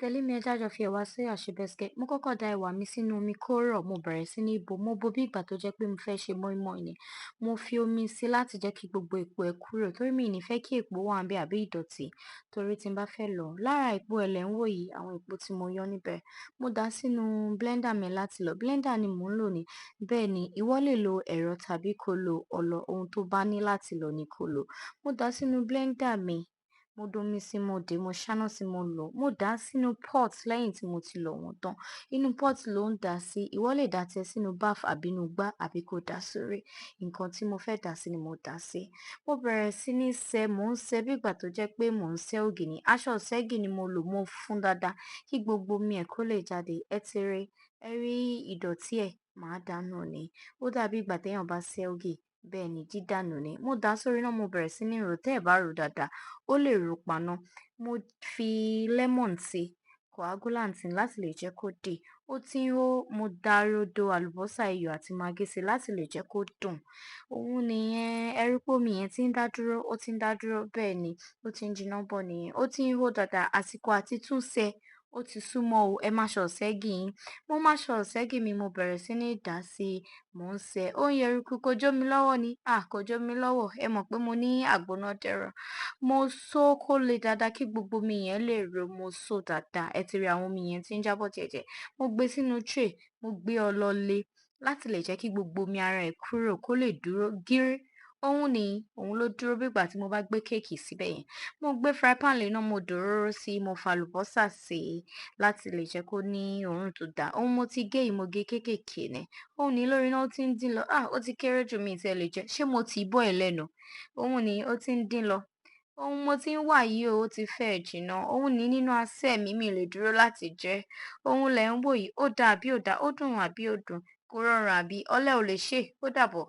Tẹ̀lé mi, ẹ jẹ́ á jọ fi ẹ̀wà sóyà ṣe bẹ́skẹ́. Mo kọ́kọ́ da ẹ̀wà mi sínú omi kó rọ̀, mo bẹ̀rẹ̀ sí ní bò. Mo bò bí ìgbà tó jẹ́ pé mo fẹ́ ṣe mọ́ín-mọ́ín ni. Mo fi omi sí láti jẹ́ kí gbogbo èpo ẹ̀ kúrò torí mi ò ní fẹ́ kí èpo wà ńbẹ̀ àbí ìdọ̀tí torí tí n bá fẹ́ lọ̀ ọ́. Lára èpo ẹ̀ lẹ̀ ń wò yìí, àwọn èpo tí mo yọ níbẹ̀. Mo dà á sínú blender mi láti lọ̀. Blender ni mò ń lò ní. Bẹ́ẹ̀ ni, ìwọ lè lo ẹ̀rọ tàbí kó lo ọlọ, ohun tó bá ní láti lọ̀ ni kó lò. Mo dà á sínú blender mi, mo domi sí, mo dè, mo ṣáná sí, mo lọ̀. Mo dà á sínú pot lẹ́yìn tí mo ti lọ̀ wọ́n tán. Inú pot ló ń dà sí. Ìwọ lè dà tiẹ̀ sínú bath àbí inú igbá àbí kó dà sórí. Nǹkan tí mo fẹ́ dà sí ni mo dà sí. Mo bẹ̀rẹ̀ sí ní ṣe, mò ń ṣe bí ìgbà tó jẹ́ pé mò ń ṣẹ́ ògì ni. Aṣọ ìṣẹ́gì ni mo lò, mo fún dáadáa kí gbogbo omi ẹ̀ kó lè jáde. Ẹ ti rí, ẹ rí ìdọ̀tí ẹ̀, màá dànù ni. Ó dàbí ìgbà téèyàn bá ṣẹ́ ògì. Bẹ́ẹ̀ ni, dídànù ni. Mo dà á sórí iná, mo bẹ̀rẹ̀ sí ní rò. Tẹ́ ẹ̀ bá rò dáadáa, ó lè ro paná. Mo fi lemon sí, coagulant láti lè jẹ́ kó dì. Ó ti ń hó, mo da rodo, àlùbọ́sà, iyọ̀ àti magí sí láti lè jẹ́ kó dùn. Òun nìyẹn, ẹ rí pé omi yẹn ti ń dá dúró, ó ti ń dá dúró. Bẹ́ẹ̀ ni, ó ti ń jiná bọ̀ nìyẹn. Ó ti ń hó dáadáa, àsìkò àti túnṣe ó ti súnmọ́ o. Ẹ má ṣọ̀ṣẹ́gì yín. Mo má ṣọ̀ṣẹ́gì mi, mo bẹ̀rẹ̀ sí ní dà á sí i, mò ń ṣe. Ó ń yẹrùkú, kò jó mi lọ́wọ́ ni. À, kò jó mi lọ́wọ́. Ẹ mọ̀ pé mo ní àgbóná dẹ̀rọ̀. Mo só kó le dáadáa kí gbogbo omi yẹn lè ro. Mo só dáadáa. Ẹ ti rí àwọn omi yẹn tí ń jábọ́ díẹ̀díẹ̀. Mo gbé sínú tray, mo gbé ọlọ lé láti lè jẹ́ kí gbogbo omi ara ẹ̀ kúrò kó lè dúró gírí. Òun ni, òun ló dúró bí ìgbà tí mo bá gbé kéèkì síbẹ̀ yẹn. Mo gbé fry pan lé iná, mo dòróró sí i, mo fa àlùbọ́sà sí i láti lè jẹ́ kó ní òórùn tó dáa. Ohun mo ti gé yìí, mo gé kéékèèké ni. Òun ni lórí iná ó ti ń dín lọ. Ah, ó ti kéré jù mí tí ẹ lè jẹ. Ṣé mo ti bọ́ ẹ lẹ́nu? Òun ni, ó ti ń dín lọ. Ohun mo ti ń wà yìí o, ó ti fẹ́ jìnnà. Òun ni nínú asẹ́ mi, mi lè dúró láti jẹ. Òun lẹ̀ ń wò yìí, ó dáa àbí ò dáa, ó dùn àbí ò dùn, kò rọrùn àbí ọlẹ ò lè ṣe, ó dàbọ̀.